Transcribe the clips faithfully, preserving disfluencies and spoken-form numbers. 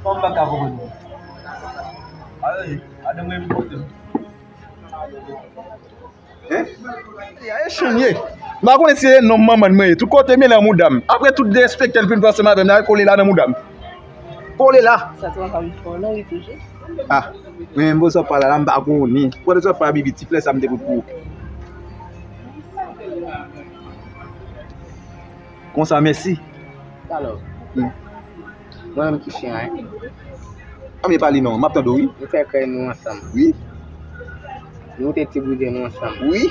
Kòman m pa ka konprann ou? Alè, adan mwen m pote. Hein? E chanm ye. M pa konnen si se nonm manman mwen ye. Tout kote m ye nan mouda m. Apre tout derespekte l fin fè ansanm avè m la, kole la nan mouda m. Kole la. Sa te wè pa vin fò non, wi, toujou. Ah, men mwen sa pale la, m pa konnen. Kote sa pale bibi, ti flè sa m te pot pou ou. Konsa, mèsi. Talò. Hmm. Mwen menm ki chen an, hein. A, men pale non, m ap tande w, wi. Nou fè krèy nou ansanm. Wi. Nou te ti bouzen nou ansanm. Wi.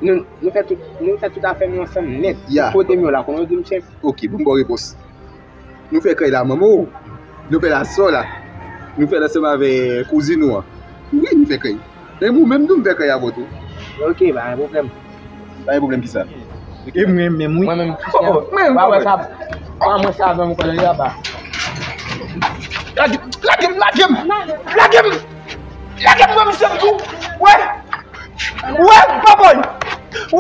Nou, nou fè tout, nou fè tout afè nou ansanm nèt. Ya. Kote m yo la, konnen w di m chèf. Ok, bon, m ba w repons. Nou fè krèy la, manman w. Nou fè la, sè w la. Nou fè l ansanm avè kouzin ou an. Wi, nou fè krèy. E ou menm tou, m fè krèy avè w tou. Ok, pa gen pwoblèm. Pa gen pwoblèm kisa? E mwen menm, wi. Mwen menm, oh, oh, mwen, pa wè sa, pa mwen sa avè mwen kòlè la ba. Lage m, lage m, lage m! Lage m! Lage m, mwen, misye m tou! Wè! Wè, pa boy!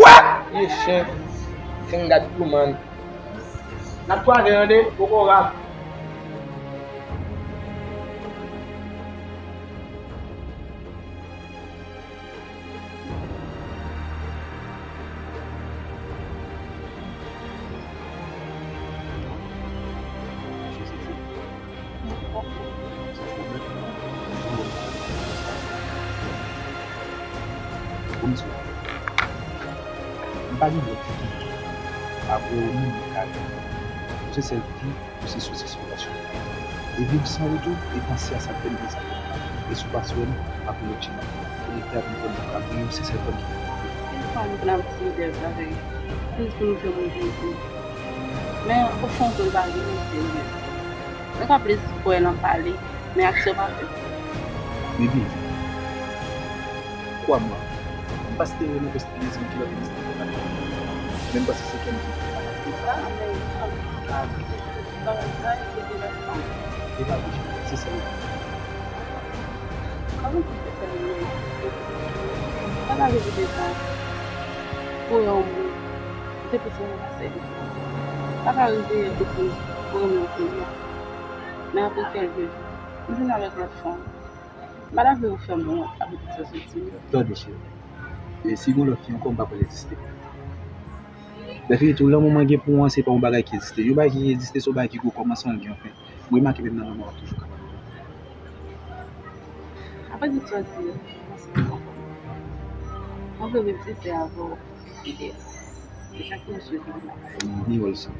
Wè! Ye chen, fin gad tou, man. N ap kwaze, tande, poko rap. Kòmsi m pa gen lòt ki apre ou menm nan kare. Ou se sèl fi, ou se sous espirasyon. E viv san retou, e panse a sa k fè m gen sa k fè m la. E si w pa swè m, m ap gen lòt chèn ap pran. Konekte ak nou kòm nou ka, men ou se sèl fanm ki pou m. Yon fwa nou konn ap di de bagay, plis pou nou fè moun plezi. Men, ofon, l pa gen yon serye. Mwen ka plis kwè nan pale, men aksyon pa fèt. Baby, kwè mwen, m pa sere nan poste de zanmi ki lòt egziste pou mwen. Men m panse se kè m ki fè sa. Ah, men, ah, ah, ah, ah, se de la fanm. E pa bouche, se sèl. Kòman pou fè sa, men? Sa pa vle di sa. Pou yon moun, se pou sa yon pase. Sa pa rive pou pou renmen yon moun. Men apre kèlke jou, m vin avèk lòt fanm. M pa ta vle ou fè m wont avèk sa soti. Tande, cheri. E si gon lòt fi ankò, m pa kwè l egziste. Lè fini tou, lanmou mwen gen pou ou an, se pa yon bagay ki egziste. Yon bagay ki egziste, se yon bagay ki gon kòmansman, l gen yon fen. M remake menm nan lanmou, w ap toujou kapab. Apre zistwa ti, mwen vle viv sensè avè w. Fidèl. Se sa ki mwen swete w la. Ni wè l sa.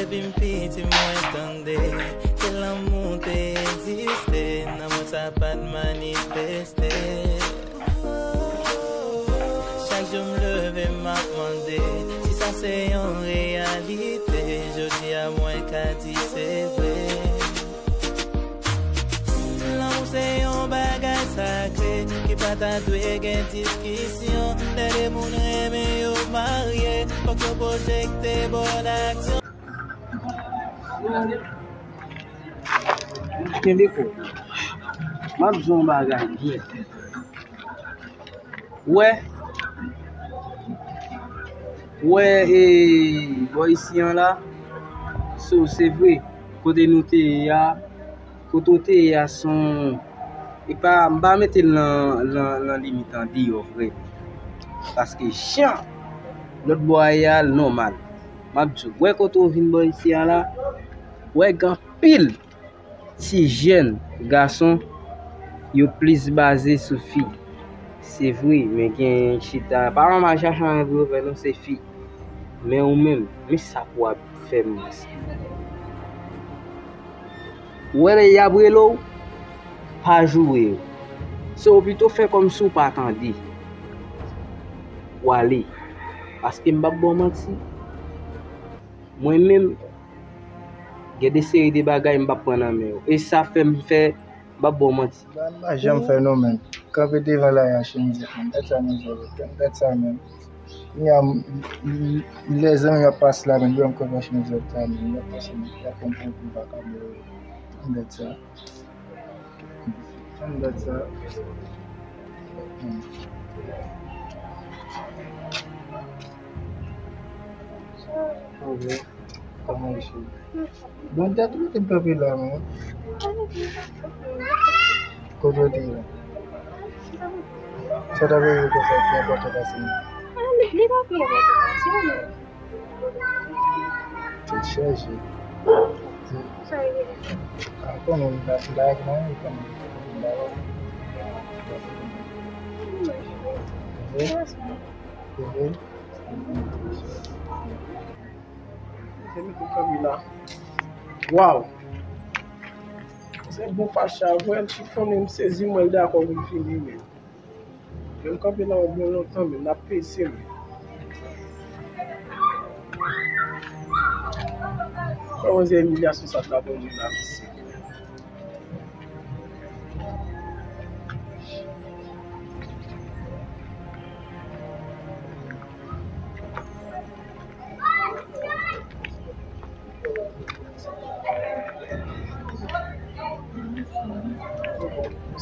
Depi m piti mwen tande ke lanmou te egziste, nan mond sa pa t manifeste. Chak jou m leve m ap mande si sa se yon reyalite. Jodi a mwen ka di se vre. Lanmou se yon bagay sakre ki pa ta dwe gen diskisyon. Lè de moun renmen yo marye, fòk yo pwojekte bòn aksyon. Kenbe kò w. M ap di w yon bagay byen. Wè, wè, e, bò isi an la, so, se vre, kote nou te ye a, kote w te ye a, se yon, e pa, m pa mete l nan, nan, nan limit andeyò vre. Paske jan lòt bò a ye a, l nòmal. M ap di w, wè kote w vin bò isi an la, wè gen anpil ti jèn gason, yo plis baze sou fi. Se vre, men gen chita, pa nòmal chache anyen pou yo fè non, se fi. Men ou menm, men sa pou w ap fè m. Ou wè lè y ap rele w, pa joure yo. Se w pito fè kòmsi w pa tande. W ale. Paske m p ap ba w manti. Mwen menm, gen de seri de bagay m p ap pran nan men w. E sa fè m fè, M ap ba w manti. Ba, m pa janm fè non, menm. Kanpe devan la, y a chemizèt, menm. Tèt sa, manzè, tèt sa, menm. Kounye a, m, m, m, lè zanmi yo ap pase la, menm, yo, m kanpe chemizèt la, menm. Y ap pase, y ap pran pou, pou vakabon, yo. Tèt sa. Tèt sa. Hmm. Ok. Kòman w ye, cheri? Bon, dat ou te kanpe la, non? Kote w te ye? Sa w t ap regle konsa ki enpòtan pase mwen? Li pa pi enpòtan pase mwen. Tèt chaje. Sa e vre. A, konnen m pa, m pa ak mwen, konnen m pa. Mhm. Mhm. Se mete kanpe la. Waw! Se bon facha, vwè m chifonnen, m sezi, m wè l dakò pou l fini, men. Men m kanpe la yon bon lontan, men n ap peze, men. Kòman se imilyasyon sa t ap ban mwen la, mesye?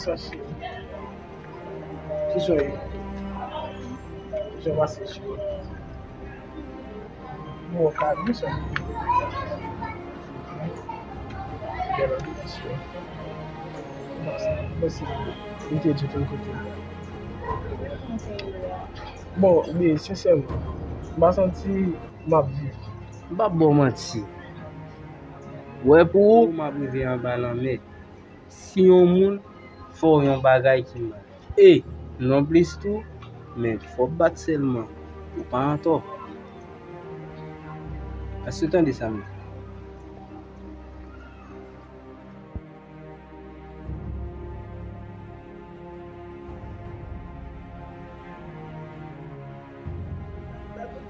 Sa cheri. Kijan w ye? Kijan w pase jou a? Bon, ka byen sa. Bèl anbisyon. Mèsi. M te di tout kote. Bon, men sensèman, m pa santi m ap viv. M p ap ba w manti. Wè pou ou, m ap rive anba lanmè. Si yon moun fè w yon bagay ki mal. E, nonplis tou, men fò w bat sèlman. Ou pa antò. Èske w tande sa m di?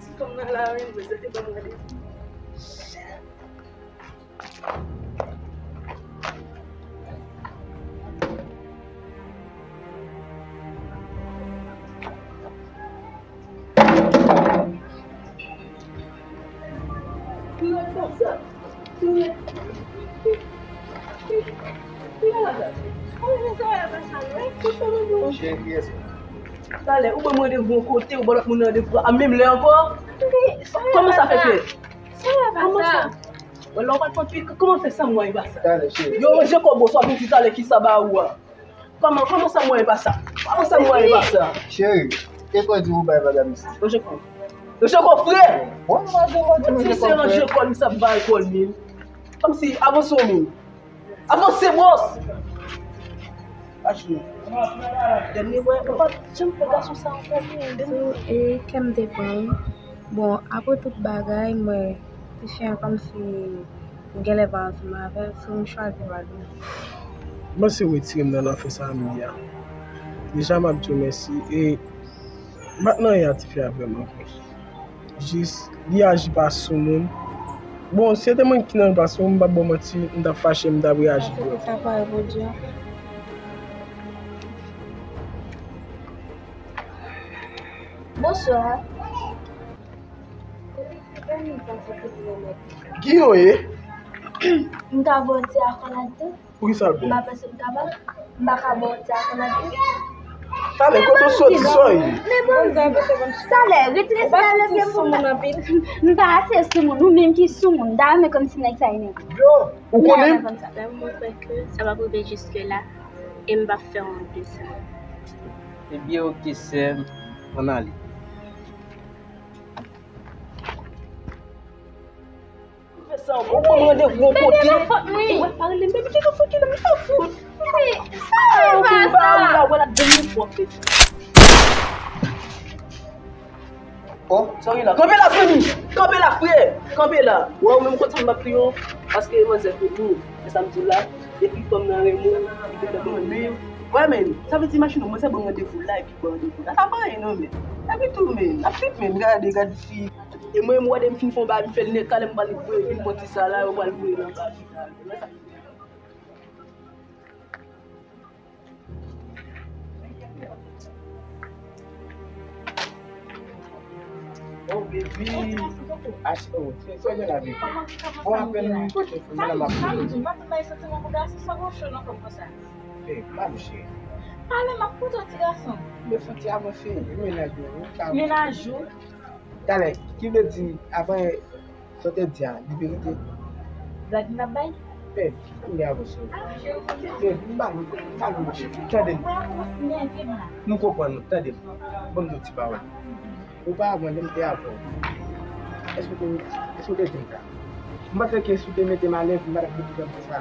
Ti fanm nan la, wi, mwen, se te ban m randevou. Talè, ou ban m randevou yon kote, ou ban lòt moun randevou a menm lè ankò? Kòman sa fè fèt? Kòman sa? Wè, lè w pa t pran pi, kòman fè sa m wè e pa sa? Talè, cheri. Yo ranje kòb ou, swa vin di talè ki sa ba ou a. Kòman, kòman sa m wè e pa sa? Kòman sa m wè e pa sa? Cheri, e kò di ou bay vagabon isit? Ranje kò. Ranje kò, frè! Bon, nou pa di ou di ranje kò, frè. Si se ranje kò l, m sa bay kò l, men. Kòmsi, avanse w menm. Avanse, bòs! Dènye wè, ou pa janm fè gason sa ankò, men. Sou, e, kè m te pran, wi. Bon, apre tout bagay, m wè ti fi an kòmsi ou genlè pa ansanm avè l, so m chwazi pa di. M panse w retire m nan afè sa a m ye a. Deja, m ap di w mèsi, e m pa t nan anyen a ti fi a vrèman vre. Jis, li aji pa soumoun. Bon, si se te mwen ki nan plas ou, m p ap ba w manti, m t ap fache, m t ap reyaji vrèman. Sa pa reponn. Bonswa. Ki yo ye? M ka ba w ti akolad tou? Poukisa l bon? M pa panse m ka ba w. M pa ka ba w ti akolad tou. Talè, kote w soti, sa w ye? Men bon, talè, retire sa nan pye pou m. M pa ase soumoun, ou menm ki soumoun. M ta renmen konn si nèg sa e nèg ou. Yo, ou konnen? M ta renmen konn sa. Lè m montre ke sa p ap rive jiske la, e m p ap fè wont de sa. Ebyen, oke, sè m, ann ale. Fè sa, ou ban m randevou yon kote. Ou wè, pa rele m, baby, ki nan fouki la, m pa fout. Sa pa sa. Wè la, dènye fwa, baby. Oh, sorry la. Kanpe la, frè m. Kanpe la, frè. Kanpe la. Wè, ou menm konn sa m ap di w. Paske manzè fè nou. Se sa m di w la. Depi fanm nan renmen w, li te fè bon men. Wè, men, sa vle di machin ou, manzè ban m randevou la, epi ban randevou la. Sa pa anyen non, men. Epi tou, men, n ap trip, men, gade, gade fi. E mwen, m wè depi m fin fè yon bagay, m fè l nèt, talè m pral voye vin pran ti sa la, yo pral voye nan bagay. Oh, baby. Ach, oh, se, se gen la, baby. Bon, apèn mwen kote pou mwen la, m ap koute. Sa m di, m ap bay santiman pou gason, sa gon cho nan kòm konsa. Babe, pa m cheri. Pale, m ap koute w, ti gason. Men fon ti avanse, mennaj mwen, wi, sa. Mennaj ou? Talè, ki vle di, avan, sa w te di a, li verite? Blag m t ap bay? Babe, kounye a avanse. Babe, m pa, m pa, tande m. Nou konprann nou, tande m. Ban m di w ti pawòl. Oparavan, lè m te avè w, èske w te, èske w te di m sa? M panse ke si w te mete m alèz, m pa t ap gen pwoblèm pou sa.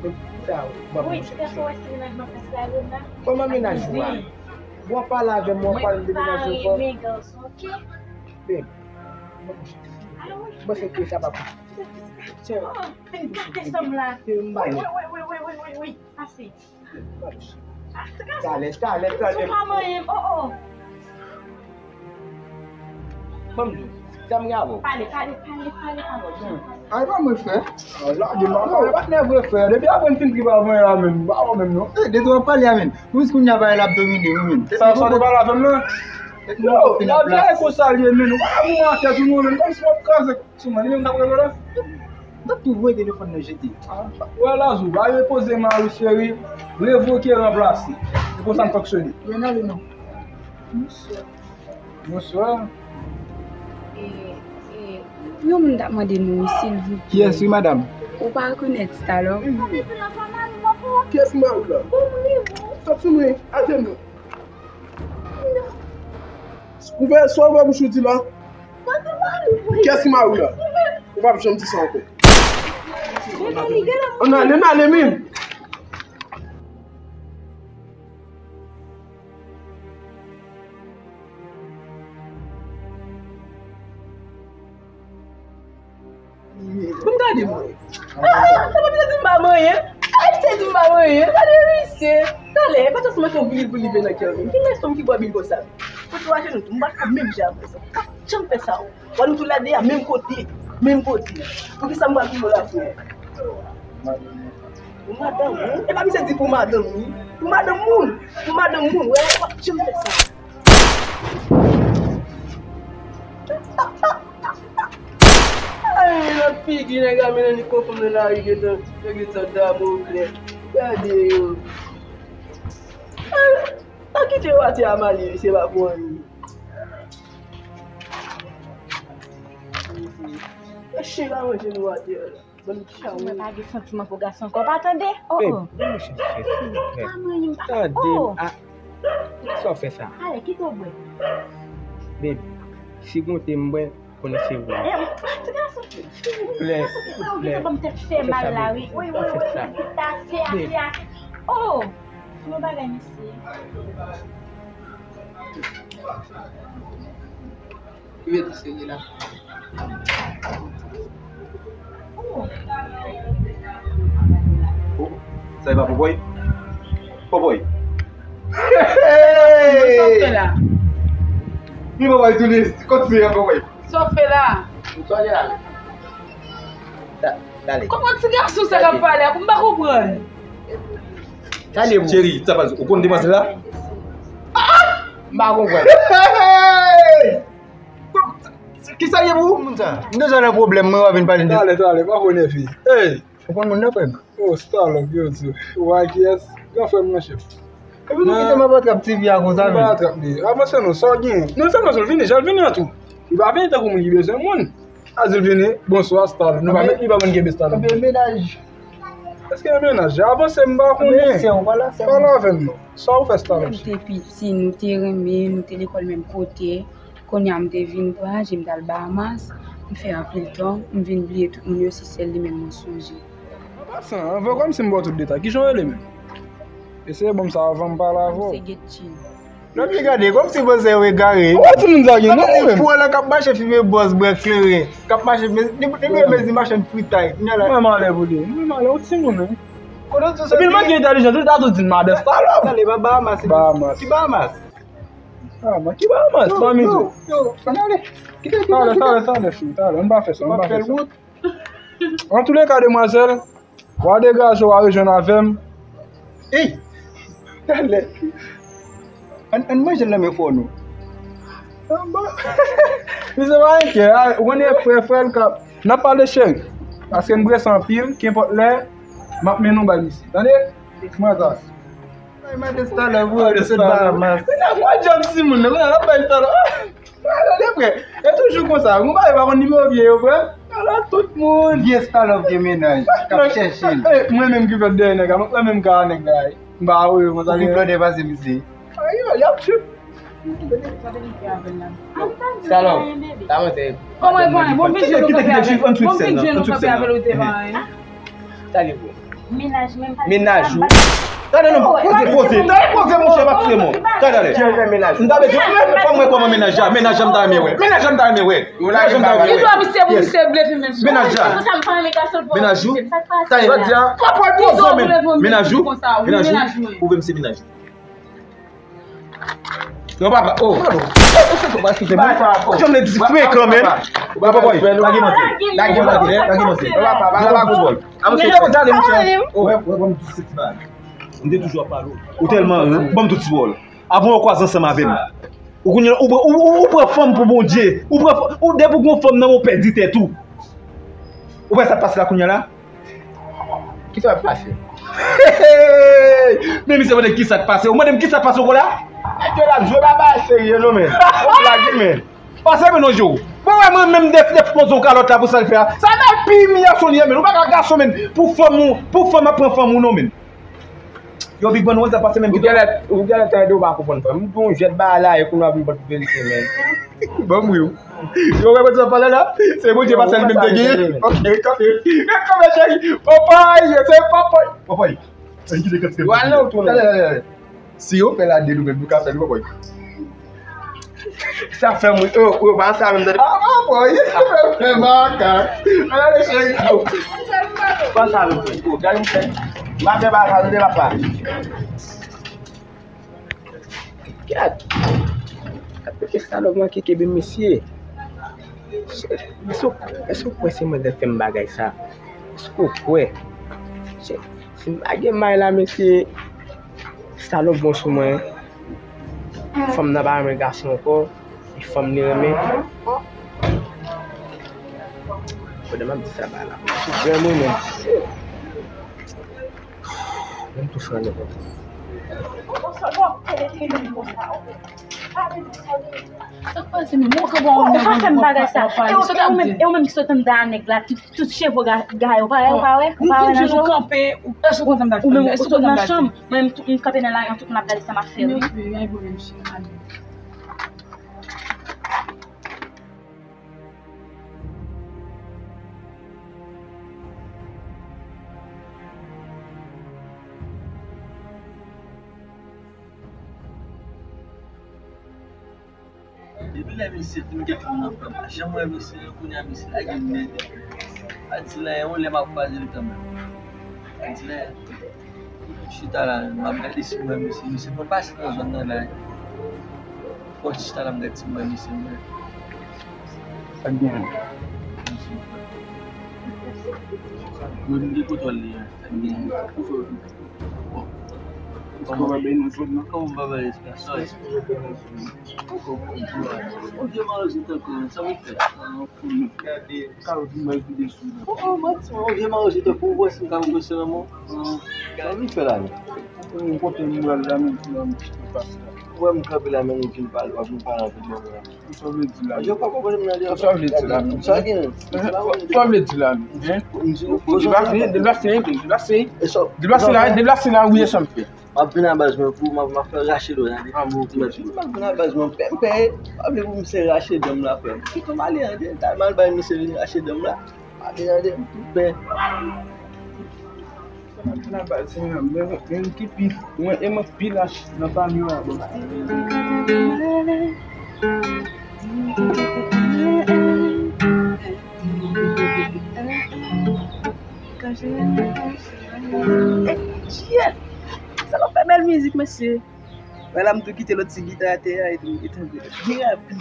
Men, sa, w ap mouche. Kòman mennaj ou a? W ap pale avè m, w ap pale m de mennaj ou ankò? Babe, w ap mouche. M panse ke sa pa posib. Fin gate sanm la. M pa. Wi, wi, wi, wi, wi, wi, wi. Ase. Talè, talè, talè. Sou pa manyen m, oh, oh. Ban m di w, sa m gen avè w. Pale, pale, pale, pale, pale. Ay, pa mwen, frè. Lage m, non, e pa t nève, frè. Depi apre m fin trip avè w la menm, m pa wè w menm, non. Eh, de tou w ap pale a, menm. Pou kounye a bagay la ap domine, wi, menm. Sa, sa w te pale avè m nan? Yo, lavi a e konsa l ye, menm. Ou pa ka pou mwen an tèt ou, non, menm. Kòmsi w ap kraze. Sou mwen, li menm k ap rele w la? M t ap tou voye telefòn nan jete. Wè Lazou, ba repoze mari cheri, revoke, ranplase. Se konsa m fonksyone. Mennaj ou non. Bonswa. Bonswa. E, e, yon moun t ap mande nou, silvouplè. Kiyès wi, madanm? Ou pa rekonèt Stalò? Kiyès ki mari w la? Sòt sou mwen, al fè m non. Ouvè, sa w ouvè bouch ou di la? Kiyès ki mari w la? Ou p ap janm di sa ankò. Ann ale, ann ale, menm. Pou m gade mwen. Ah, sa pa vle di m pa manyen. Ay, se di m pa manyen. Gade misye. Talè, pa ta sou mete yon bil pou li vin nan kè w. Ki lè fanm ki bwè bil konsa? Pou tou ajenou tou, m pa ka menm jan avè sa. Pa janm fè sa, w. Wè nou tou lade a menm kote. Menm kote. Poukisa m pral touye w la, frè? Pou madanm, wi. E pa misye di pou madanm, wi. Pou madanm moun. Pou madanm moun, wè, w ap janm fè sa. Ay, nan figi nèg la, men li konfonn nan lari, gentan, yo gentan Damoklè. Gade yo. Ay, pa kite watè a male, se pa pou anyen. Chen la manje nou watè a la. Bann chay. Mwen pa gen santiman pou gason ankò, pa tande? Oh, oh. Babe, ban m chèche, silvouplè. Pa manyen m pa. Tande m. Oh. Ah, poukisa w fè sa? Ale, kite w bwè. Babe, si gon te m bwè, konnen se ou. Eh, ti gason. Silvouplè, silvouplè. Ou gentan ban m tèt fè mal la, wi. Wi, wi, wi, wi. Ase, ase, ase. Oh, se yon bagay, mesye. Ki mete serye la. Oh, sa e pa Popoy? Popoy. Sa w fè la? Mi Popoy tounen, kontinye Popoy. Sa w fè la? Ou pale la. Ta-, talè. Kòman ti gason sa k ap pale a? M pa konprann. Talè, cheri, sa pa, ou konn demwazèl la? Ah! M pa konprann. Hey! Kisa ye pou ou, moun sa? M deja nan pwoblèm, mwen w ap vin pale de. Talè, talè, pa fè w nève. Hey! Ou konn moun nan, frè m? Oh, Stalò, yo di. Ou a kiyès? Gran frè m, monchè. Epi nou kite m ap atrap ti vi a konsa, men. M pa atrap li. Avanse non, sa w gen? Non, sèlman, Azil vini, Azil vini an tou. Li pa vini tankou moun ki bezwen moun. Azil vini, bonswa, Stalò. Nou pa, li pa konn kenbe Stalò. Ebyen, mennaj. Èske e mennaj? Avanse, m pa konnen. Ebyen, sè w, pale avè m non. Sa w fè, Stalò? Lè m te piti, nou te renmen, nou te lekòl menm kote. Kounye a m te vin vwayaje, m t al Bahamas, m fè anpil tan, m vin bliye tout moun yo, se sèl li menm mwen sonje. An pasan, anvan kòmsi m ba w tout detay, kijan w rele menm? Eseye ban m sa avan m pale avè w. Se Getchin. Nan pye gade, kòmsi bòzè yo egare. Ou wè timoun sa gen non ou menm? Pou wè la k ap mache fimen bòz bwè kleren, k ap mache, depi yo mezi machann fritay, kounye a la. Mwen malè pou li, mwen malè, ou timoun wi. Epi l manke entèlijan tou, li ta tou di n madan Stalò. Talè, pa Bahamas. Bahamas. Ki Bahamas? Ah, mwen ki Bahamas, fanmi tou. Yo, yo, ann ale. Kite, kite, talè, kite. Talè, talè, fi, talè. Ann pa fè sa, ann pa fè sa. Antouleka, demwazèl, w a degaje w a rejwenn avè m. Ey! Talè. Ann, ann manje l nan men fò nou. Anba. Misye pa gen kè, a, ou konnen frè, frè l ka, n ap pale cheri. Paske n prese anpil, kenpòt lè, m ap mennen w bay misye. Tande? Mwen sa. Ay, mande stalè pou yo, se Bahamas. Mwen djanm timoun nan, mwen ap bay stalè. Gade frè, e toujou konsa. Mwen pa, pa konn nimewo vye yo, frè. Ala tout moun. Vye stalè gen mennaj k ap chèche l. Mwen menm ki fèt dèyè nèg la, mwen menm ka nèg la. M pa wè konsa. Ou pi blòdè pase misye. Ay, y ap chip. Salòp. Sa mwen te. Kòman e konn? Bon, vin jwenn nou kanpe avè l. Bon, vin jwenn nou kanpe avè l ou te pa anyen. Tande, bro. Mennaj ou. Tande non, poze, poze. Tande, poze, monchè, pa touye mwen. Tande, tande. M ta vle di, fè m wè kòman mennaj la, mennaj la m ta renmen wè. Mennaj la m ta renmen wè. Mennaj la m ta renmen wè. Mennaj la. Mennaj ou. Tande, jodi a. Papa, poze, men. Mennaj ou. Mennaj ou. Ou vle m se mennaj ou. Non, papa, oh. Jan m te di frekan, men. Papa, boy, lage manzè. Lage manzè. Lage manzè. Papa, papa, papa. Ou te tèlman, hein, ban m tout ti wòl. Avan w kwaze ansanm avè m. Ou kounye a, ou, ou, ou, ou pran fanm pou Bondye. Ou pran fanm, ou depi w gen yon fanm nan men w pèdi tèt ou. Ou wè sa k pase la kounye a la? Kisa k pase? Men misye mande kisa k pase. Ou mande m kisa k pase w la? Nèg yo la jwe pa bagay serye non men. Ou blage men. Pase men non je w. Bon wè mwen menm def def poze yon kalòt la pou sa l fè a. Sa bay pi imilyasyon li ye men. Ou pa ka gason men. Pou fanm ou, pou fanm ap pran fanm ou non men. Yo Big Ban wè sa pase menm ki. Ou genlè, ou genlè tande ou pa konprann frè m. M di yon jwèt bagay la e kounye a vin pot verite men. Bon wi. Yo wè sa pale la. Se Bondye pa sèl menm te genyen. Ok, kanpe. Kanpe cheri. Papay, se papay. Papay. Ann kite kantite. Yo al nan ou tounen. Tande, tande, tande. Si yo fè l a de nou menm nou ka fè l, papay. Sa fè mwen, oh, oh, pa sa menm tande. Ah, papay. Fè makak. Ala le cheri. Pa sa menm. Oh, gade m fè. M pa fè pa sa tande papa. Gad! Gad kote salòp manke kenbe mesye. Èske w, èske w kwè se mwen k fè m bagay sa? Èske w kwè? Si m pa gen may la, mesye, salòp bon sou mwen. Fanm nan pa renmen gason ankò. E fanm li renmen. Pandan m ap di sa ba la. Vrèman menm. Menm tou san nèt. Sa k pase menm? Ou ka ba yon nèg anvi pase. E ou menm, e ou menm ki sot anndan a nèg la, tout, tout cheve w ga-, gaye, ou pa wè, ou pa wè, ou pa wè nan je w? Ou menm, ou sot nan chanm, mwen menm, tout moun kanpe nan lari an, tout moun ap gade sa m ap fè, wi. Depi lè misye fin gen fanm nan, frè m pa janm wè misye, kounye a misye lage m nèt. Pa di l anyen, yon lè m ap kwaze l kanmenm. Pa di l anyen. Chita la, m ap gade si m wè misye. Misye konn pase nan zòn nan la. Fò chita la, m gade si m wè misye, m wè. Sa k gen? Mwen m gen kontwòl li a. Sa k gen? Kòman, kòman baba espè? Sa espè? Ou vye manje tankou sa, ou fè. Gade, kalòt mwen vide sou li. Oh, oh, manti, ou vye manje tankou ou wè si m ka pran se nan men w. Sa vin fè la menm? Ou konprann mwen la menm, ti nonm, ki pase la. Ou wè m kanpe la menm, ou vin pale, w ap vin pale anpil nan mwen la. Sa w vle di la menm? Yo pa konprann m nan de. Sa w vle di la menm? Sa gen? Sa w vle di la menm? Deplase, deplase, deplase. Deplase la, deplase la, wi, e sa m fè. M ap vin a baz mwen pou m ap, m ap fè rache do tande. M ap vin a baz mwen pè m pè. Pa vle pou misye rache dan m la frè m. Kite m ale tande. M ta mal bay misye vin rache dan m la. Pa vin tande m tou pè. M ap vin a baz mwen, men, men ki pi, mwen, e mwen pi lach nan pami yo a, bò. Shit! Sa l ap fè bèl mizik, mesye. Wè la, m tou kite lòt ti gita atè a, epi m kite byen rapid.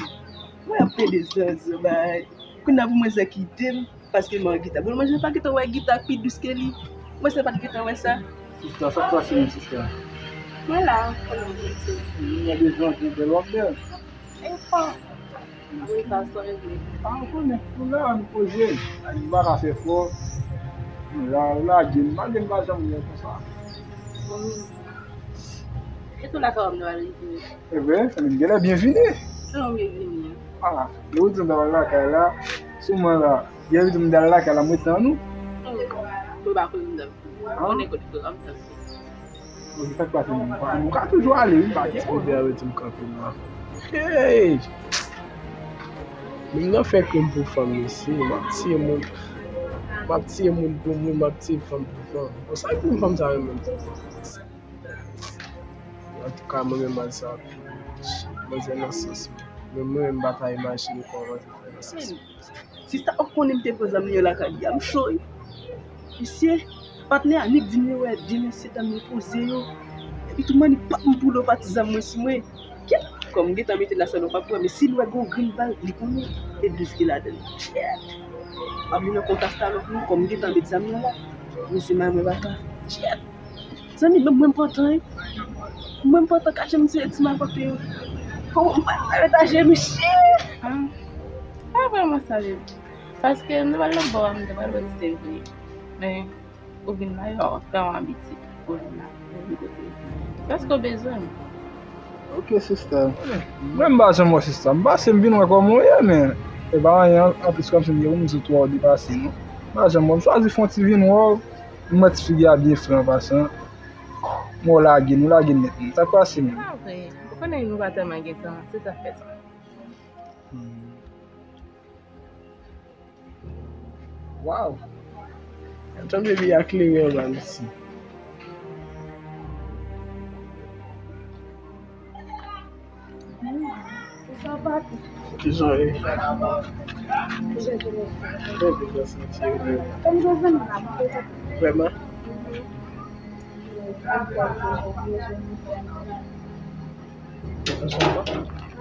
Mwen ap pede zanzan, bay. Kounye a pou mwen sa kite m, paske m an gita. Bon, mwen jan pa gentan wè gita pi dous ke li. Mwen se pa t gentan wè sa. Sista, sa k pase menm, sista? Mwen la, kòman w ye? Mwen bezwen antre bèl w ap bèl. E pa. Wi, pastè, regle. A, ou konnen, nou la, nou poze. M pa ka fè fò. Nou la, ou lage m, lage m pa janm wè konsa. E tou lakay w ap nan rive. E vre, sa vin genlè byenvini. Selon byenvini. A, lè ou di m ta al lakay la, sou mwen la, byenvini m ta al lakay la, mwen tann ou. Ou pa konnen m tann ou. Ou konnen kote frè m tann ou. Bon, se sa k pase menm. Nou ka toujou ale, wi, pa gen pwoblèm. Ou byen rete m kanpe la. Hey! Moun nan fè krim pou fanm, mesye. M ap tiye moun. M ap tiye moun pou moun, m ap tiye fanm pou fanm. Bon, sa ki fanm sa yo menm? Antouka, mwen menm, al sa. Manzè nan sans mwen. Menm mwen menm, m pa ta imajine kòman manzè fè nan sans mwen. Sista, ou konnen m te pran zam li an lakay li a, m cho wi. Mesye, patnè a nik di m li wè de mesye dam yo poze yo. Epi tou mannik pap m poule yon pati zam mwen sou mwen. Kèt, kòm m gentan mete l la sèlman pa pou wè, men si l wè gon grenn bal, li konnen e douz ki ladan l. Kèt. M ap vin nan kontastalon pou ou, kòm m gentan met zam nan la. Mesye, may mwen baka. Kèt. Zanmi, menm mwen m pantan, wi. Mwen m pantan, kache m se ti malpwòpte yo. Kòman m pral fè metaje, mesye? Ah, pa vrèman sa, bebe. Paske m te pral nan bò a, m te pral wè si se vre. Men, ou vin la, yo, w ap fè yon abitid. Ou vin la, ou vin kote m. Èske w bezwen m? Ok, sista. Mwen m pa janm wè sista. M pase m vin wè kòman w ye, men e pa anyen, anplis kòmsi m gen pou m di w twò depase, non. M pa janm wè w. M chwazi fè yon ti vin wè w. M wè ti figi a byen fre an pasan. Mwen w lage, nou lage nèt, non. Sa k pase menm? Pa vre. Ou konnen nou pa tèlman gen tan, se sa k fè sa. Hmm. Waw! Tann bebe a klere anba l isi. Kijan w ye? Trè byen, mèsi, mèsi. Vrèman?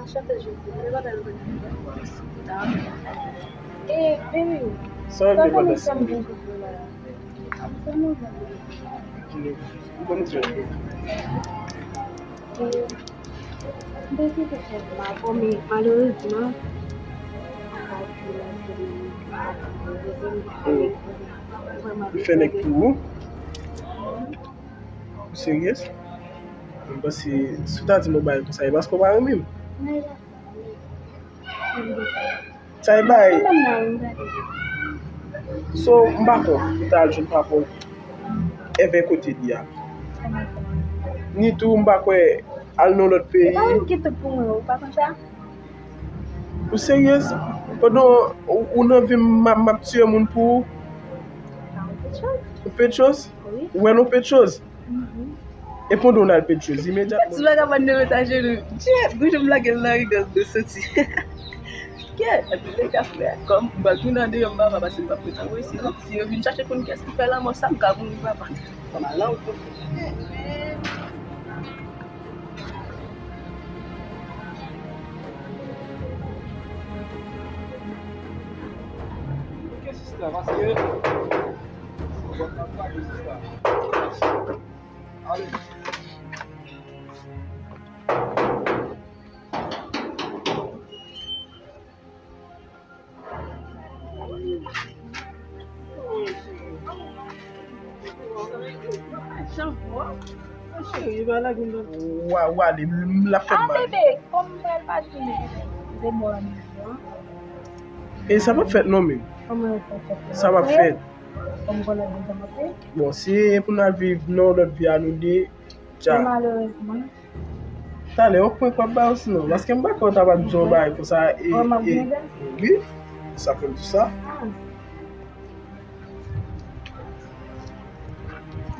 Anchante, Jezi. Mwen pa bèl vre. E, baby, sa w ap di pandan sa? Ou konn jan. E, m te kite chèz la, bon, men malerezman, m pa di la, se li. Li fè nèg pou ou? Ou serye? Mwen panse, si w ta di m yon bagay konsa, e paske w pa renmen m. Sa e bagay. So, m pa kwè ou ta al jwenn papa w èvè kote li a. Ni tou, m pa kwè al nan lòt peyi. E pa mwen ki tout pou mwen, ou pa konn sa? Ou serye? Pandan ou, ou nan vi m, m ap, m ap tiye moun pou ou? Ou pechòz? Ou wè l yon pechòz? E pandan w al pechòz imedyatman. Ti vagabòn nan met ajenou. Djè, gouj m lage l nan rigòl de soti. Kè, epi lè ka frè, kòm m pral tounen andeyò m papa, paske m p ap ret anwo isit, non. Si yo vin chache konn kiyès ki fè lanmò sa, m ka mouri papa. Kòm al nan wout mwen. Ok, sista, paske. Wa, wa, li, l ap fè m mal. Ah, bebe, kòm m pral patine, se bò a nou an. E sa p ap fèt non, men. Kòman sa p ap fèt? Sa p ap fèt. Kòm konnen sa p ap fèt. Bon, si e pou n al viv nan lòt vi a nou de, dja. Malerezman. Talè, yon prank w ap ba yo sinon, paske m pa kwè w ta pral di yon bagay konsa, e, e, wi, sa fè m di sa.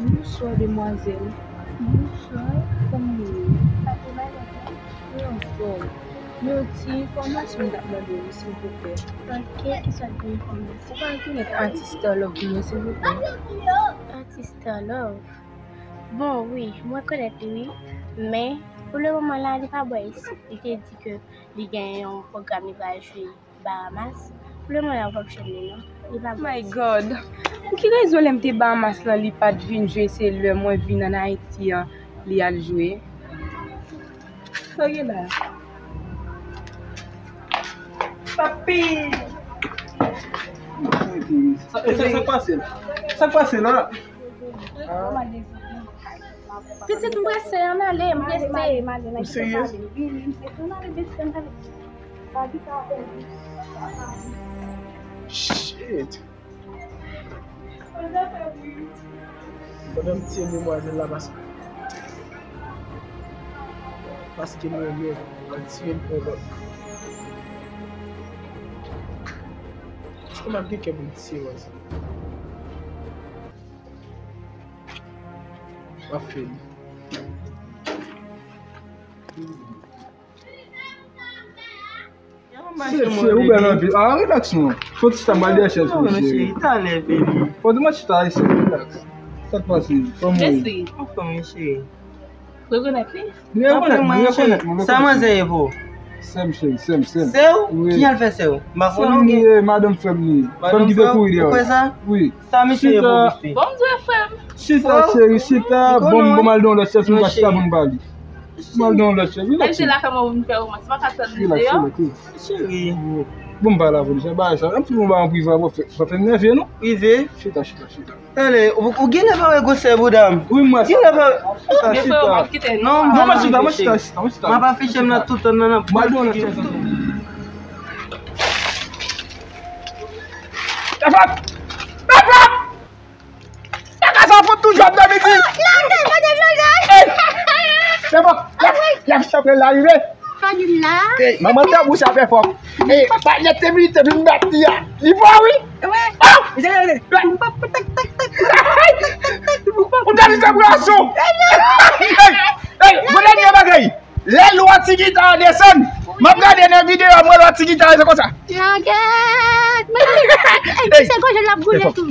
Bonswa, demwazèl. Bonswa, kòman w ye? Wi, anfòm. Yon ti enfòmasyon m t ap mande w, silvouplè. Ok, ki sòt de enfòmasyon? Ou pa rekonèt atis Star Love non, silvouplè? Atis Star Love? Bon, wi, m rekonèt li, wi. Men, pou le moman la, li pa bò isit. Li te di ke li gen yon pwogram li pral jwe Bahamas. Pou le moman la, m p ap jwenn li, non. Li pa bò isit. My God! Pou ki rezon lè m te Bahamas lan, li pa t vin jwe, se lè mwen vin ann Ayiti an, li al jwe? Sa w gen la? Sa, sa, sa k pase la? Sa k pase la? Pitit, m prese, ann ale, m prese. Ou serye? Shit. Pandan m tiye demwazèl la, paske, paske m renmen l, al tiye l pou lòt. Èske m ap gen kè pou m tiye wazèl? M ap fè li. Se, se, ou bèl anpil. Ah, relax, non. Fò ti sa, m pral dèyè chèz pou cheri. Talè, baby. Fò di mwen chita ayisyen, relax. Sa k pase? Kòman ou ye? Anfòm, cheri. Rekonèt li? Li rekonèt mwen, li rekonèt mwen. Sa manzè ye pou? Sè m, cheri, sè m, sè m. Sè w? Wi. Ki al fè sè w? M pa konnen w gen. Sè m li ye, madanm frè m li ye. Frè m ki te kouri dèyè w. Ou kwè sa? Wi. Sa misye ye pou w, bifi? Bon, m dwe frè m. Chita, cheri, chita. Bon, bon, m al nan lòt chèz pou m ka chita pou n pale. M al nan lòt chèz. Relax. Mwen se la kòman ou vin fè romans. Mwen ka tann li deyò. Relax, relax. Cheri. Bon, m pale avè w deja, bagay sa. Yon ti bon bagay an prive, pa fè, pa fè m nève, non? Prive? Chita, chita, chita. Tande, ou, ou genlè pa wè gwosè bouda m. Wi, m wè sa. Genlè pa. Chita, chita. Non, non, mwen chita, mwen chita, chita, mwen chita. M ap afiche m nan tout, nan, nan. M al nan lòt chèz. Pèp ap! Pèp ap! Kaka sa fout toujou ap dòmi di. Lage, pa de lage. Ey! Se bon, y ap, y ap chanpre l arive. Fadil la. Ey, manman tanbou sa fè fò. Ey, pa lè te vin, te vin bat li a. Li fò, wi. Wi. Ah! Wi. Ou ta di se bwason. Ey, ey, bon dènye bagay. Lè lwa ti gita a desann, m ap gade nan videyo a, mwen lwa ti gita a se konsa. Lagèt! Men, ey, se konsa l ap boule tou.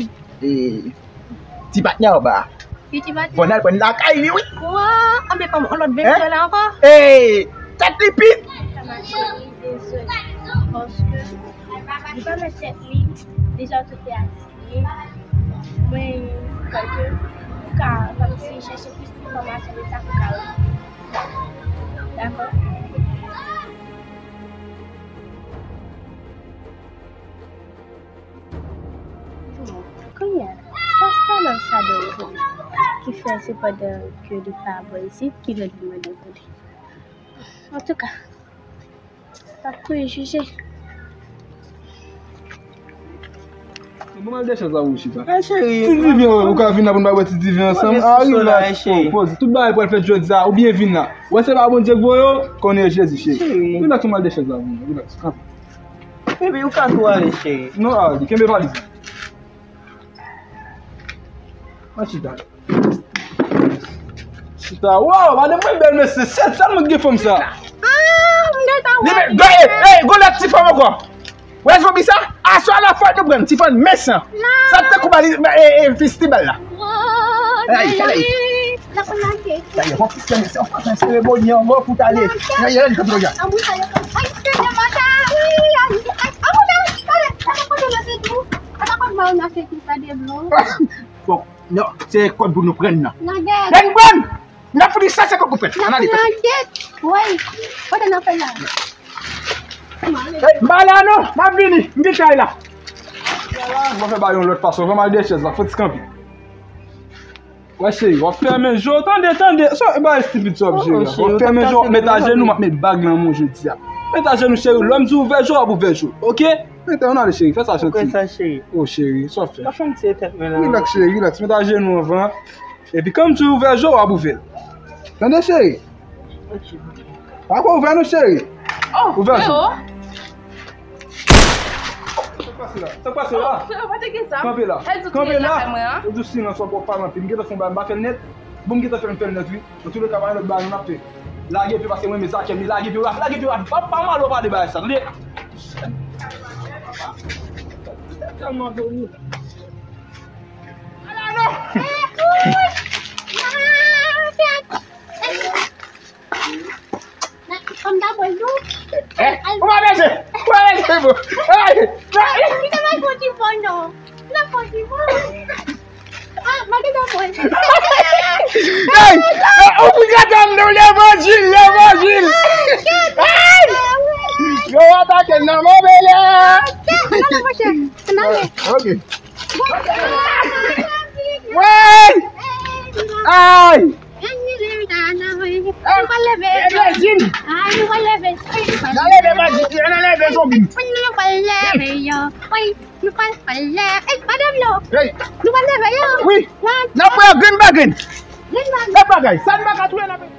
Ti patnè anba. Wi, ti patnè. Bon, n al pran lakay li, wi. Wa, anben kòm on lòt bèl la ankò. Ey, tèt li pit. Sa mache, wi, dezòd. Paske li pa mèt tèt li, deja tout te atis. Mwen kwè ke ou ka, kòmsi, chèche plis enfòmasyon de sa pou ka wè. Dakò? Bon, kounye a, sa, sa nan sa de ki fè se pandan ke li pa bò isit, ki lè li mande pou li. Antouka, Sa prejije. Bon, m al dèyè chèz la pou chita. Ti diven, ou ka vin la pou n pa bwè ti diven ansanm. Ah, relax, poze. Tout bagay pral fèt jodi a, ou byen vin la. Wè se pa Bondye k voye w, konnen e Jezi, cheri. Relax, m al dèyè chèz la pou nou. Relax, kanpe. Baby, ou ka tou ale, cheri. Non, al, kenbe valiz la. Mwen chita. Chita. Wow, madanm mwen bèl, mesye. Sèt, sèlman ki gen fanm sa. Ah, m gentan wè. Li men, gade, ey, gon lòt ti fanm ankò. Wè zonbi sa? Aswè la fòk nou pran ti fanm mesan. Sa tankou bali, e, e, fistibal la. Ay, ay, ay. Dayè, fòk fistibal, se yon fason seremoni an, mò pou tale. Ay, ay, ay, ay, ay. Ay, ay, ay, ay, ay, ay, ay. Bon, non, se kòd pou nou pran nan. Pran, pran! N ap fouti sa, se kòd pou pèt. Ann ale, pèt. Woy, kote n ap fè la? Ey, m pa la non, m ap vini, m gen kay la. Mwen fè ba yon lòt fason, fè m al dèyè chèz la, fò ti kanpe. Wè cheri, w ap fèmen je w, tande, tande. Sa, e bagay estipid sa w ap jere. W ap fèmen je w, w ap met ajenou, m ap met bag nan men w jodi a. Met ajenou cheri, lè m di w ouvè je w, w ap ouvè je w, oke? Mete, ann ale cheri, fè sa janti. Fè sa cheri. O cheri, sa w ap fè? Mwen fè m tire tèt mwen la. Rilaks cheri, rilaks. Met ajenou anvan. Epi kan m di w ouvè je w, w ap ouvè l. Tande cheri? Oke. Pa ko ouvè non cheri. Ouvè je w. Sa k pase la? Sa k pase la? Kanpe la. Kanpe la. Ou di silans w ap pale anpil. M gentan fè yon bagay, m pa fè l nèt. Bon, m gentan fè l, m fè l nèt wi. Nan tou le ka, pa gen lòt bagay nou ap fè. Lage pye paske mwen renmen Zakè, m lage pye rap, lage pye rap. Pa, pa mal, w pa de bagay sa, tande? Tèlman vini. Ala non! Fòm ta pwèl tou. Eh, ou pa bese, ou pa bese, bro. Ay, li te bay fò ti fò non. Nan fò ti fò. Ah, mande nan pwèl. Hey, ou pou gade m nan levanjil, levanjil. Hey! Yo atake nan move lè. Ann ale, monchè. Ann ale. Ok. Bon. Wey! Ay! Nou pral leve. Ay, nou pral leve. N a leve, maji, n a leve, zonbi. Nou pral leve, yo. Wi, nou pral, pral leve. Ey, madanm yo. Ey. Nou pral leve, yo. Wi. N ap pran grenn pa grenn. Grenn pa grenn. Lòt bagay, sa n pa ka touye, n ap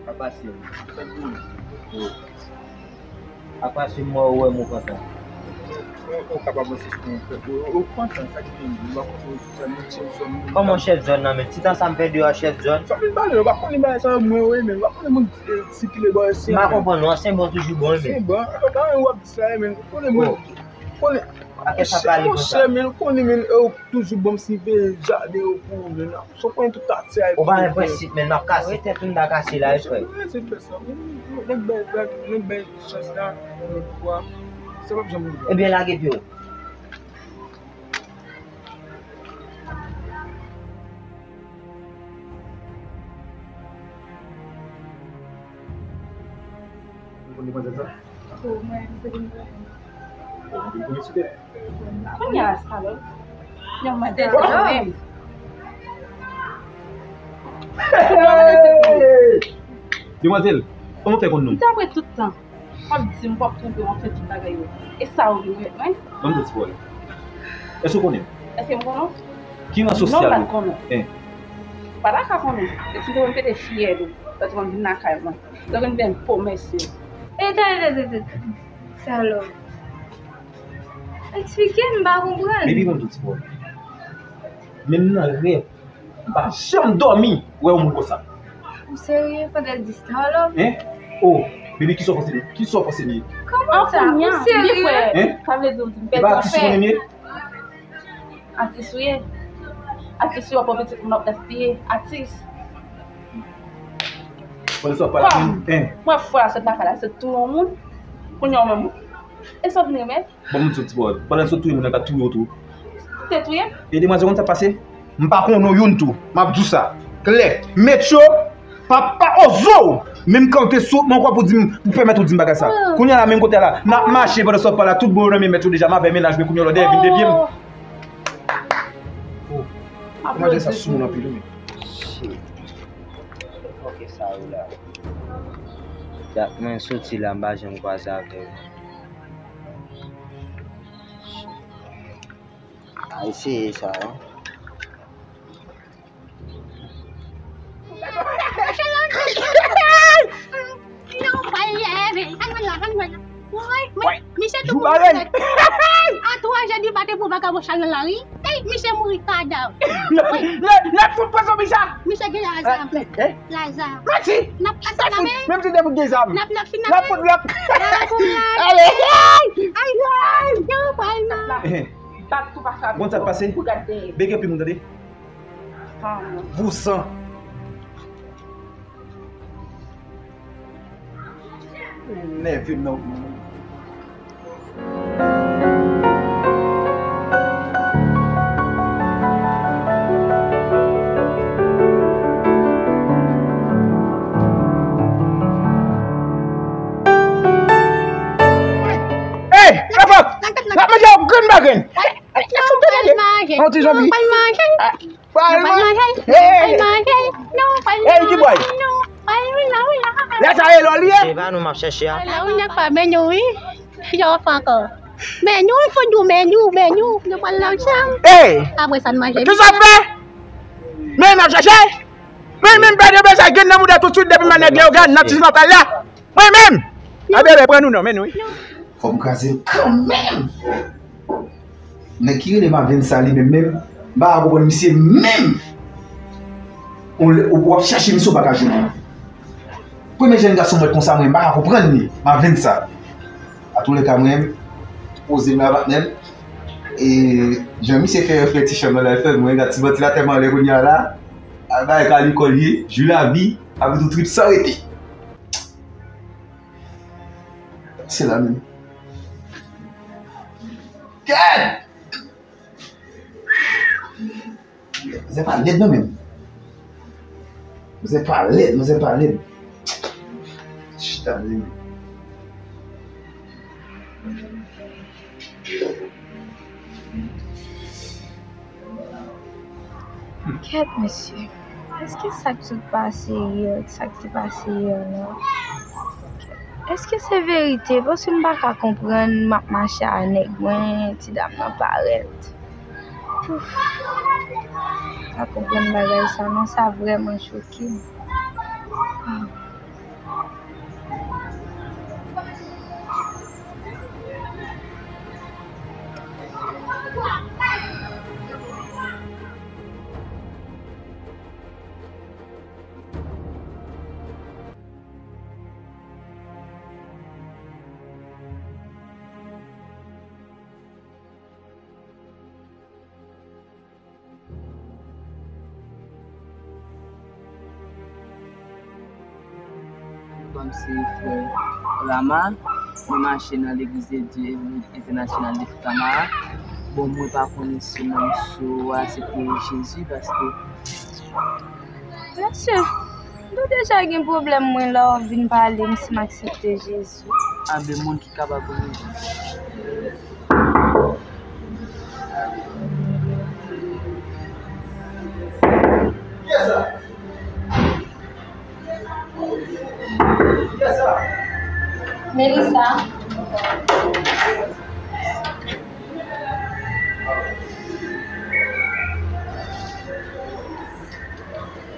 Apa sih? Apa sih mau gue mau kata? Ou kapab ansiste yon pèp. Ou kontan sa ki gen, ou pa kontan sa, nou se yon zòn. Kòman chèf zòn nan menm? Ti tan sa m pèdi a chèf zòn. Sa vin pale, ou pa konnen bagay sa yo, mwen, wi, men ou pa konnen moun, eh, sikile bò isi. M pa konprann non, se bon toujou bon, men. Se bon, ou pa w ap di sa, men ou konnen moun. Konnen. Akè sa pale konsa. Monchè, men ou konnen, men, eh, ou toujou bon si ve jaden yo pou ou, men. Sa w konnen tout katye a. Ou pa gen prensip, men m ap kase tèt ou, m ta kase la, wi, frè. Prensip fè sa. Nèg bay, nèg bay chans la, yon lòt fwa. Sa p ap janm rive. Ebyen, lage pye w. Ou konnen demanzèl sa? Ou mwen, m te vin wè. Ou vin konnen sou tèt. Kounye a, salòp. Yon manzè sa menm. Hey! Demwazèl, kòman w fè konn non m? M t ap wè tout tan. W ap di m, w ap twonpe m, w ap fè tout bagay yo. E sa ou vin wè mwen? Ban m di w ti pawòl. Èske w konnen m? Èske m konnen w? Ki ran sosyal ou? Non, m pa t konnen w. Hein? M pa ta ka konnen w. E si m te konn pete fyèl ou, lè w te konn vin lakay mwen. Lè w konn fè m pwomès yo. E tande, tande, tande, tande. Salòp. Eksplike m, m pa konprann. Baby, ban m di w ti pawòl. Menm nan rèv, m pa janm dòmi wè yon moun konsa. Ou serye pandan l di salòp? Hein? Oh, baby, kisa w panse m ye? Kisa w panse m ye? Kòman sa? Ou serye? Hein? Sa vle di w di m pèdi afè. E pa atis ou konnen m ye? Atis ou ye? Atis ou ap pran pitit moun ap gaspiye? Atis. Pandan sa w ap pale, hein? Mwen fè a sot lakay la, sot touye yon moun. Kounye a w menm, e sa w vin renmen? Bon, m di w ti pawòl. Pandan l sot touye moun nan, l t ap touye w tou. Te touye m? E demwazèl, konn sa k pase? M pa konnen w youn tou. M ap di w sa klè. Mèt yo, papa Ozo! Menm kan w te sou, men w kwè pou di m, pou pèmèt ou di m bagay sa. Kounye a la, menm kote a la, n ap mache pandan sa w ap pale a tout bon yo nan men mèt yo deja. M avè mennaj mwen kounye a, lòdè vin devye m. Oh. Mennaj sa sou moun anpil, wi. Shit. Ok, sa yo la. Dat mwen soti la, m pa janm kwaze avè yo. A eseye sa, wi. Misye tou bon. A twa je di pa te bon vagabon chal nan lari. Ey, misye mouri kadav. Nèg fout pran zòbi sa. Misye gen lazam. Lazam. Manti. N ap pase nan men. Menm si te fout gen zam. N ap nan final. N ap fout lòk. Ale. Ay, ay. Yo, bay nan. Bat tou pa sa. Bon, sa k pase? Beke pi moun tande. Vousan. Nève m nan. Ey, Rafa! N ap manje yon grenn pa grenn. Yon ti zonbi. Pral manje. Pral manje. Ey, ki bòy? Lè sa e lò li ye? Se pa nou m ap chèche a. Menyo wi. Yo fè ankò. Menyo, fò nou menyo, menyo. Nou pral nan chanm. Ey! Apre sa, n manje. Kisa w ap fè? Men n ap chèche. Men, men, pèdi bezwen gen nan mouda toutswit depi mwen nèg Leyogàn nan ti zòt la. Mwen menm. A bebe, pran nou non, men nou wi. Fò m kraze l kanmenm. Nèg ki rele Mavensa li menm menm, m pa ka konprann misye menm. Ou, ou, w ap chache misye, ou pa ka jwenn li. Premye jèn gason m wè konsa, mwen, m pa ka konprann li, Mavensa. Antouleka, mwen, poze m la, patnè m. E jan misye fè, fè ti chanm nan la, fè mwen gad ti manti la tèlman anlè kounye a la. A bay kalikòl ye, jou lavi, apre tou trip san rete. Se la menm. Gad! Manzè pa lèd non menm. Manzè pa lèd, manzè pa lèd. Chita menm. Kèt mesye, èske sa k sot pase yè, sa k te pase yè la, èske se verite? Paske m pa ka konprann, m ap mache a nèg mwen, ti dam nan parèt. Ouf. Pa konprann bagay sa non, sa vrèman choke m. Ah. Mwen se frè Rama, mwen mache nan legliz de Dye Entènasyonal de Foutama a. Bon, mwen pa konnen si mwen sou aksepte Jezi paske Mesye, nou deja gen pwoblèm mwen la, w ap vin pale m si m aksepte Jezi. Anben moun ki kapab rejwenn. Melissa.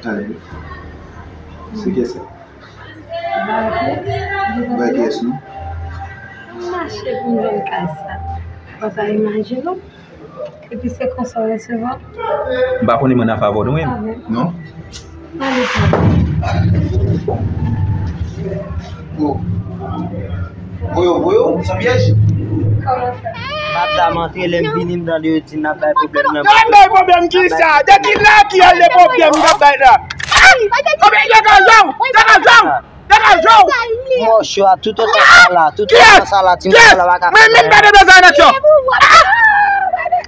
Tande. Se kiyès sa? Ou pa wè kiyès? Ou pa wè kiyès non? M mache pou m jwenn kay sa. Ou pa ka imajine w. Epi se konsa w resevwa. M pa konnen mwen nan favò nou menm. Non? Pale pou mwen. Oh. Voye w, voye w, se yon pyèj. Kòman fè? Madam antre, lè m vini, m tande yo di n ap bay pwoblèm nan. N ap bay pwoblèm ki sa? De ki la ki al de pwoblèm n ap bay la? Anben, degaje w! Degaje w! Degaje w! Mòcho a tout otan sa la, tout otan sa la, ti mòcho la pa ka fè anyen. Mwen menm pa de bezwen nèg yo.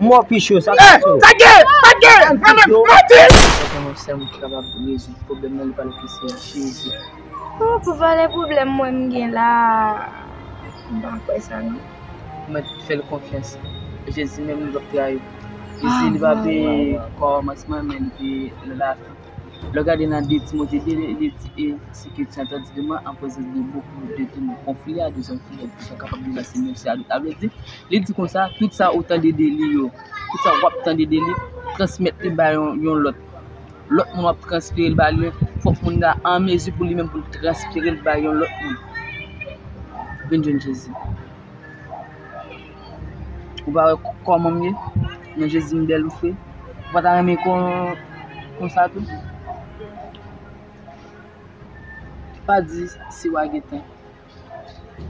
Mò pi cho, sa pi cho. Sa gen, sa gen. Mwen menm, manti. Mwen sèl moun ki kapab rezoud pwoblèm nan, li pa lòt ke se Jezi. Oh, pou valè pwoblèm mwen m gen la, m pa kwè sa non. Mwen fè l konfyans. Jezi menm li p ap trayi w. Jezi li pa pe kòmansman, men li pe lafen. Lè w gade nan de Timote de, li di, e, si ke tu entendis de moi en présence de beaucoup de témoins, confie à des hommes fidèles qui sont capables de lancer même si à d'autres. Sa vle di, li di konsa, tout sa ou tande de li yo, tout sa w ap tande de li, transmèt li ba yon, yon lòt. Lòt moun w ap transfere l ba li yo, fòk moun nan an mezi pou li menm pou l transfere l ba yon lòt moun. Vin jwenn Jezi. Ou pa wè k-, kòman m ye? Nan Jezi m bèl ou fre. Ou pa ta renmen kon, konsa tou? Pa di si w a gen tan.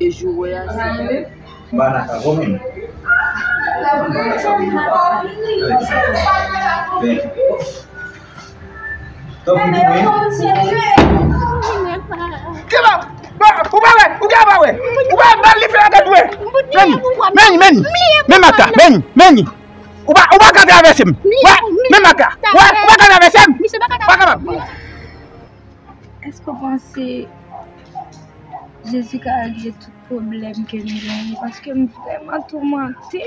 E jou w wè a, se Banaka, bon menm. Banaka, bon menm. Thank you. Tanpri pou mwen. Keba, ba, ou pa wè, ou ka pa wè. Ou pa wè bal li fè a gad wè. Meni, meni, meni. Men maka, meni, meni. Ou pa, ou pa ka travèse m. Wè, men maka. Wè, ou pa ka travèse m. Ou pa kapab. Èske w panse Jezi ka regle tout pwoblèm ke m genyen? Paske m vrèman toumante.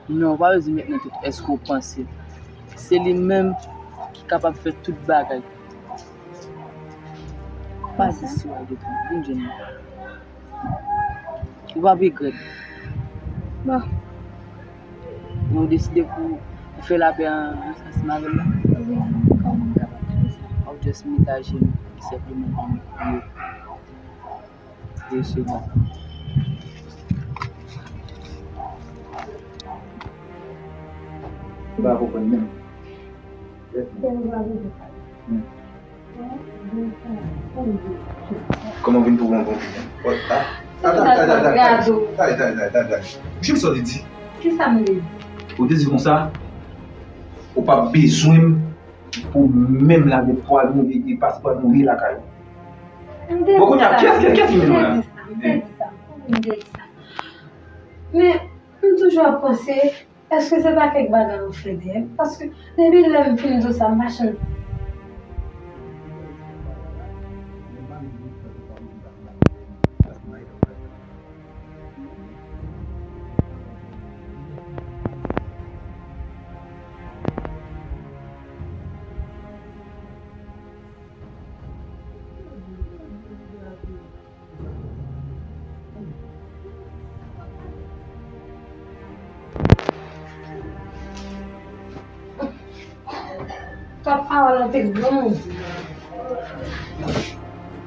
Non, ou pa bezwen met nan tèt èske w panse. Se li menm ki kapab fè tout bagay. Pa di si w al de tan, vin jwenn mwen. Ou p ap regrèt. Bon. Men ou deside pou, pou fè lapè an, an, ansanm avè l la? Wi, kòman m kapab fè sa? W ap just met ajenou, senpleman pou priye. Wi, se bon. M pa konprann menm. Kòman w vin pou yon bon kliyan? Ata, ata, ata, ata, ata, ata, ata, ata, ata. Kisa w te di? Kisa m te di? Ou te di konsa, ou p ap bezwen m pou menm lave pwal nou e, e pase pwal nou ye lakay ou. Bon, kounye a, kiyès, kiyès, kiyès ki vin la? M te di sa, m te di sa. Men, m toujou ap panse, èske se pa kèk bagay ou fè dèyè m? Paske, depi lè m fin di w sa, m pa janm Tout pawòl an te gran.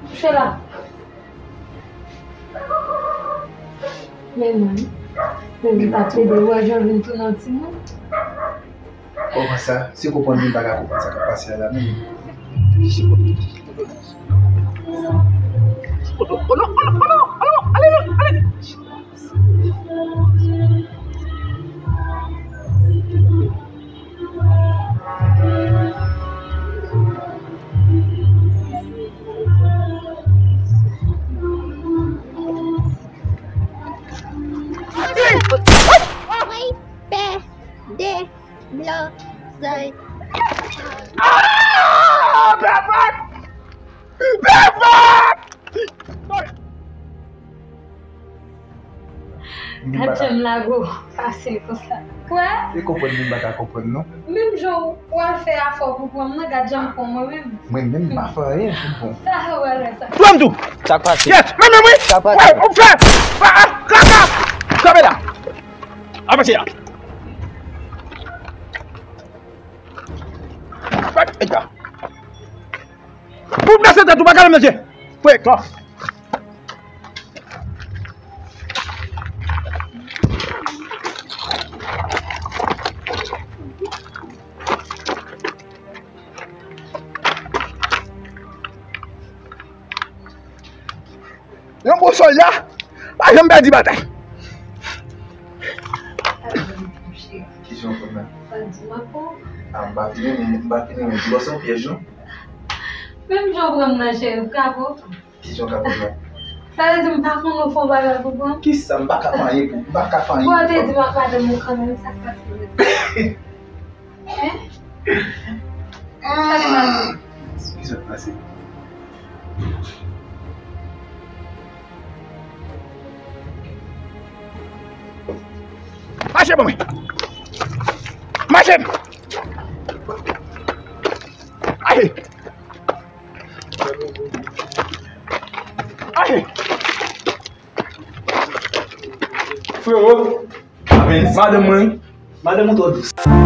Kouche la. Men mwen, men m pa plede wè jan vin tounen yon timoun. Kòman sa? Se konprann li, m pa ka konprann sa k ap pase a la menm. Pè de blan zay. Ah! Bèfòt! Bèfòt! Gad jan m lage w fasil konsa. Kwè? E konprann li, m pa ka konprann non. Menm jan w al fè afè w pou pran m nan, gad jan m pran mwen menm. Mwen menm m pa fè anyen pou m pran w. Sa w al wè sa. Pran m tou! Sa k pase? Yes! Mwen menm wi! Sa k pase? Wè, ou fè! Ah, ah, kaka! Kanpe la! Avanse la! Fèt, eta! Pou w plase tèt ou, pa gade m nan je. Fwe, kò. Yon bon sòlda pa janm pèdi batay. Kijan w konn la? Sa di m ankò. Ah, m pa fini, m pa fini, men di w se yon pyèj non. Menm jan w pran m nan cheri, w ka pran. Kijan w ka pran la? Sa vle di m pa konn ou fè yon bagay pou pran m? Kisa? M pa ka fè anyen pou, m pa ka fè anyen pou pran m. Bon, te di m ak madanm ou kanmenm, sa k pase menm? Hein? Sa te pase? Kisa k pase? Mache pou mwen! Mache! Aye! Aye! Frero, madanm mwen, madanm ou twò dous.